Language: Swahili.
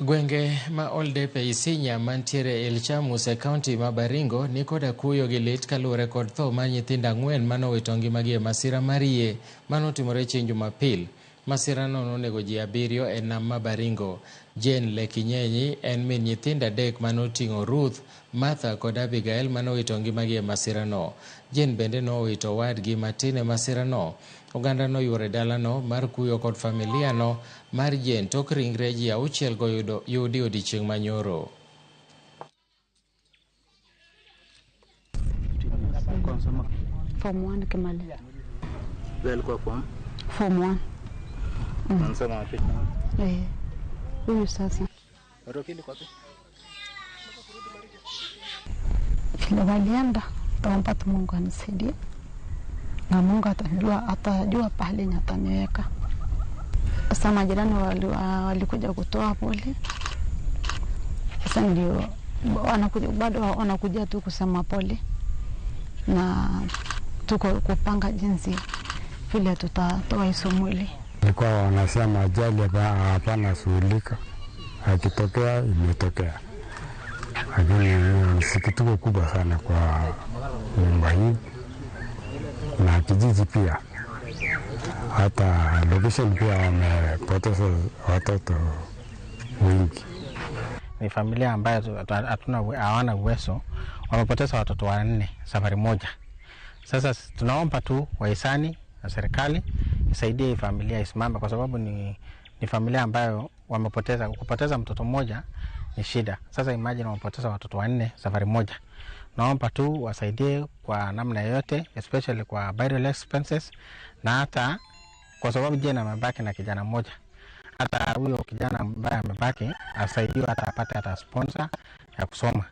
Gwenge ma Oldepe Isinya mantiere Ilchamus e kaunti ma Baringo ni koda kuyo gi lit kaluwore kod tho mar nyithindo 4 manowito ngimagi e masira mar yie manotimore chieng' Jumapil. Masirano nonego ji 7 e nam ma Baringo. Jane Lekinyenyi en min nyithindo 3 manoting'o Ruth, Martha kod Abigail manowito ngimagi e masirano. Jane bende nowito owadgi matin e masirano. Oganda noyuoro e dalano mar kuyo kod familiano mar Jane tok ringre ji 6 go yudi odiechieng' manyoro. Form 1 kimaliza. Alikuwa form? Form 1. Anasoma wapi? Huyu sasa. Vile walienda, taomba tu Mungu anisaidie. Na Mungu atajua pahali yenye ataniweka. Sasa majirani walikuja kutoa pole. Sasa ndio wanakuja, bado wanakuja tu kusema pole. Na tuko kupanga jinsi vile tutatoa hizo mwili. Nilikuwa wanasema ajali hapana shughulika, akitokea imetokea. Lakini ni sikitiko kubwa sana kwa nyumba hii na kijiji pia. Hata location pia wamepoteza watoto wengi. Ni familia ambayo hawana uwezo, wamepoteza watoto 4 safari moja. Sasa tunaomba tu wahisani na serikali isaidie hii familia isimame, kwa sababu ni familia ambayo kupoteza mtoto mmoja ni shida. Sasa imagine wamepoteza watoto 4 safari moja. Naomba tu wasaidie kwa namna yoyote, especially kwa burial expenses, na hata kwa sababu Jane amebaki na kijana mmoja. Hata huyo kijana ambaye amebaki asaidiwe, hata apate hata sponsor ya kusoma.